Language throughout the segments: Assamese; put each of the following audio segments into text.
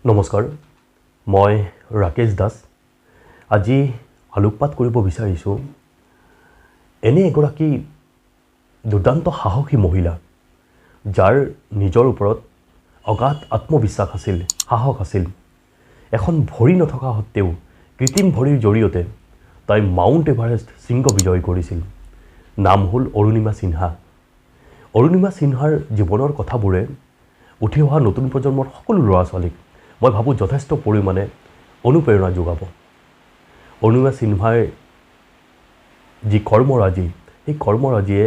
নমস্কাৰ, মই ৰাকেশ দাস। আজি আলোকপাত কৰিব বিচাৰিছোঁ এনে এগৰাকী দুৰ্দান্ত সাহসী মহিলা, যাৰ নিজৰ ওপৰত অগাধ আত্মবিশ্বাস আছিল, সাহস আছিল। এখন ভৰি নথকা সত্ত্বেও কৃত্ৰিম ভৰিৰ জৰিয়তে তাই মাউণ্ট এভাৰেষ্ট শৃংগ বিজয় কৰিছিল। নাম হ'ল অৰুণিমা সিনহা। অৰুণিমা সিনহাৰ জীৱনৰ কথাবোৰে উঠি অহা নতুন প্ৰজন্মৰ সকলো ল'ৰা ছোৱালীক মই ভাবোঁ যথেষ্ট পৰিমাণে অনুপ্ৰেৰণা যোগাব। অৰুণিমা সিনহাই যি কৰ্মৰাজি, সেই কৰ্মৰাজিয়ে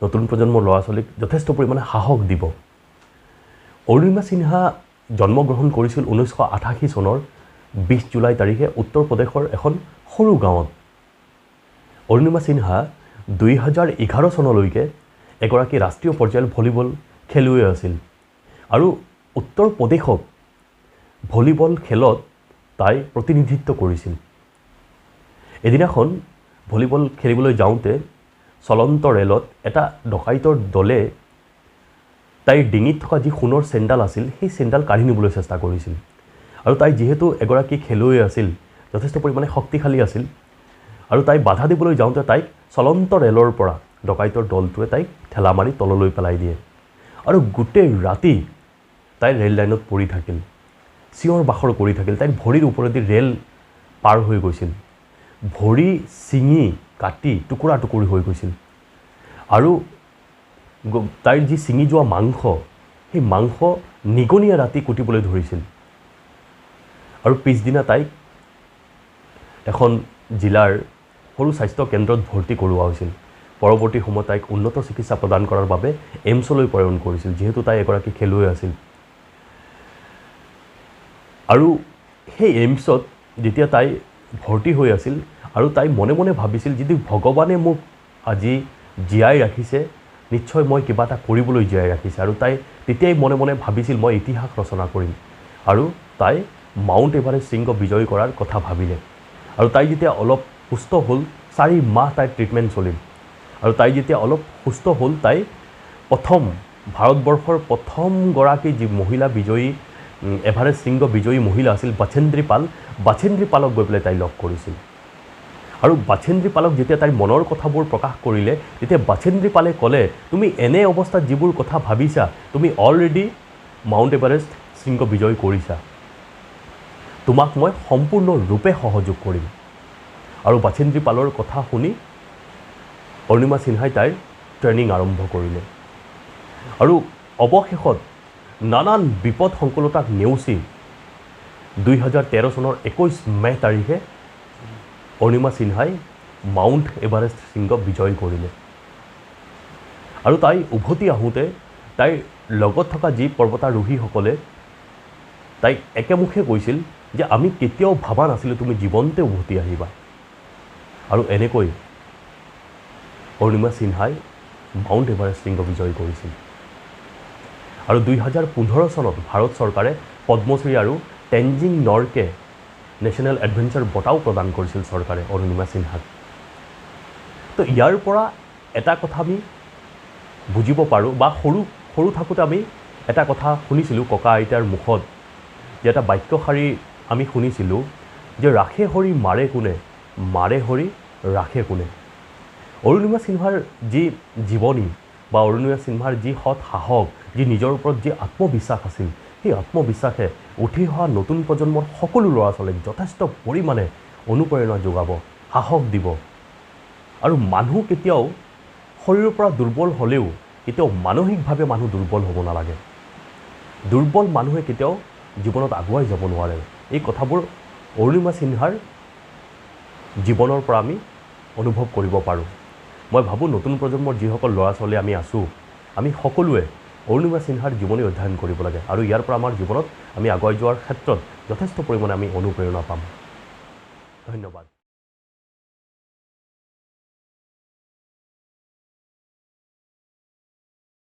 নতুন প্ৰজন্মৰ ল'ৰা ছোৱালীক যথেষ্ট পৰিমাণে সাহস দিব। অৰুণিমা সিনহা জন্মগ্ৰহণ কৰিছিল 1988 চনৰ 20 জুলাই তাৰিখে উত্তৰ প্ৰদেশৰ এখন সৰু গাঁৱত। অৰুণিমা সিনহা 2011 চনলৈকে এগৰাকী ৰাষ্ট্ৰীয় পৰ্যায়ৰ ভলীবল খেলুৱৈ আছিল আৰু উত্তৰ প্ৰদেশক ভলীবল খেলত তাই প্ৰতিনিধিত্ব কৰিছিল। এদিনাখন ভলীবল খেলিবলৈ যাওঁতে চলন্ত ৰেলত এটা ডকাইতৰ দলে তাইৰ ডিঙিত থকা যি সোণৰ চেণ্ডাল আছিল, সেই চেণ্ডাল কাঢ়ি নিবলৈ চেষ্টা কৰিছিল। আৰু তাই যিহেতু এগৰাকী খেলুৱৈ আছিল, যথেষ্ট পৰিমাণে শক্তিশালী আছিল, আৰু তাই বাধা দিবলৈ যাওঁতে তাইক চলন্ত ৰেলৰ পৰা ডকাইতৰ দলটোৱে তাইক ঠেলা মাৰি তললৈ পেলাই দিয়ে আৰু গোটেই ৰাতি তাই ৰেল লাইনত পৰি থাকিল, চিঞৰ বাখৰ কৰি থাকিল। তাইৰ ভৰিৰ ওপৰেদি ৰেল পাৰ হৈ গৈছিল, ভৰি ছিঙি কাটি টুকুৰা টুকুৰি হৈ গৈছিল আৰু তাইৰ যি ছিঙি যোৱা মাংস, সেই মাংস নিগনিয়ে ৰাতি কুটিবলৈ ধৰিছিল। আৰু পিছদিনা তাইক এখন জিলাৰ সৰু স্বাস্থ্য কেন্দ্ৰত ভৰ্তি কৰোৱা হৈছিল। পৰৱৰ্তী সময়ত তাইক উন্নত চিকিৎসা প্ৰদান কৰাৰ বাবে এইমছলৈ প্ৰেৰণ কৰিছিল, যিহেতু তাই এগৰাকী খেলুৱৈ আছিল। আৰু সেই এইমছত যেতিয়া তাই ভৰ্তি হৈ আছিল আৰু তাই মনে মনে ভাবিছিল, যদি ভগৱানে মোক আজি জীয়াই ৰাখিছে, নিশ্চয় মই কিবা এটা কৰিবলৈ জীয়াই ৰাখিছে। আৰু তাই তেতিয়াই মনে মনে ভাবিছিল, মই ইতিহাস ৰচনা কৰিম। আৰু তাই মাউণ্ট এভাৰেষ্ট শৃংগ বিজয় কৰাৰ কথা ভাবিলে। আৰু তাই যেতিয়া অলপ সুস্থ হ'ল, 4 মাহ তাইৰ ট্ৰিটমেণ্ট চলিল। আৰু তাই যেতিয়া অলপ সুস্থ হ'ল, তাই প্ৰথম ভাৰতবৰ্ষৰ প্ৰথমগৰাকী যি মহিলা বিজয়ী, এভাৰেষ্ট শৃংগ বিজয়ী মহিলা আছিল বাচেন্দ্ৰী পাল, বাচেন্দ্ৰী পালক গৈ পেলাই তাই লগ কৰিছিল। আৰু বাচেন্দ্ৰী পালক যেতিয়া তাইৰ মনৰ কথাবোৰ প্ৰকাশ কৰিলে, তেতিয়া বাচেন্দ্ৰী পালে ক'লে, তুমি এনে অৱস্থাত যিবোৰ কথা ভাবিছা, তুমি অলৰেডি মাউণ্ট এভাৰেষ্ট শৃংগ বিজয় কৰিছা, তোমাক মই সম্পূৰ্ণৰূপে সহযোগ কৰিম। আৰু বাচেন্দ্ৰী পালৰ কথা শুনি অৰুণিমা সিনহাই তাইৰ ট্ৰেইনিং আৰম্ভ কৰিলে। আৰু অৱশেষত নানান বিপদ সংকুলতাক নেওচি 2013 চনৰ 21 মে' তাৰিখে অৰুণিমা সিনহাই মাউণ্ট এভাৰেষ্ট শৃংগ বিজয় কৰিলে। আৰু তাই উভতি আহোঁতে তাইৰ লগত থকা যি পৰ্বতাৰোহীসকলে তাইক একেমুখে কৈছিল যে আমি কেতিয়াও ভবা নাছিলোঁ তুমি জীৱন্তে উভতি আহিবা। আৰু এনেকৈ অৰুণিমা সিনহাই মাউণ্ট এভাৰেষ্ট শৃংগ বিজয় কৰিছিল। আৰু 2015 চনত ভাৰত চৰকাৰে পদ্মশ্ৰী আৰু টেনজিং নৰকে নেশ্যনেল এডভেঞ্চাৰ বঁটাও প্ৰদান কৰিছিল চৰকাৰে অৰুণিমা সিনহাক। তো ইয়াৰ পৰা এটা কথা আমি বুজিব পাৰোঁ, বা সৰু সৰু থাকোঁতে আমি এটা কথা শুনিছিলোঁ ককা আইতাৰ মুখত, যে এটা বাক্যশাৰী আমি শুনিছিলোঁ যে ৰাখে হৰি মাৰে কোনে, মাৰে হৰি ৰাখে কোনে। অৰুণিমা সিনহাৰ যি জীৱনী বা অৰুণিমা সিনহাৰ যি সৎ সাহস, যি নিজৰ ওপৰত যি আত্মবিশ্বাস আছিল, সেই আত্মবিশ্বাসে উঠি অহা নতুন প্ৰজন্মৰ সকলো ল'ৰা ছোৱালীক যথেষ্ট পৰিমাণে অনুপ্ৰেৰণা যোগাব, সাহস দিব। আৰু মানুহ কেতিয়াও শৰীৰৰ পৰা দুৰ্বল হ'লেও কেতিয়াও মানসিকভাৱে মানুহ দুৰ্বল হ'ব নালাগে। দুৰ্বল মানুহে কেতিয়াও জীৱনত আগুৱাই যাব নোৱাৰে। এই কথাবোৰ অৰুণিমা সিনহাৰ জীৱনৰ পৰা আমি অনুভৱ কৰিব পাৰোঁ। মই ভাবোঁ নতুন প্ৰজন্মৰ যিসকল ল'ৰা ছোৱালী আমি আছোঁ, আমি সকলোৱে অৰুণিমা সিনহাৰ জীৱনী অধ্যয়ন কৰিব লাগে আৰু ইয়াৰ পৰা আমাৰ জীৱনত আমি আগুৱাই যোৱাৰ ক্ষেত্ৰত যথেষ্ট পৰিমাণে আমি অনুপ্ৰেৰণা পাম। ধন্যবাদ।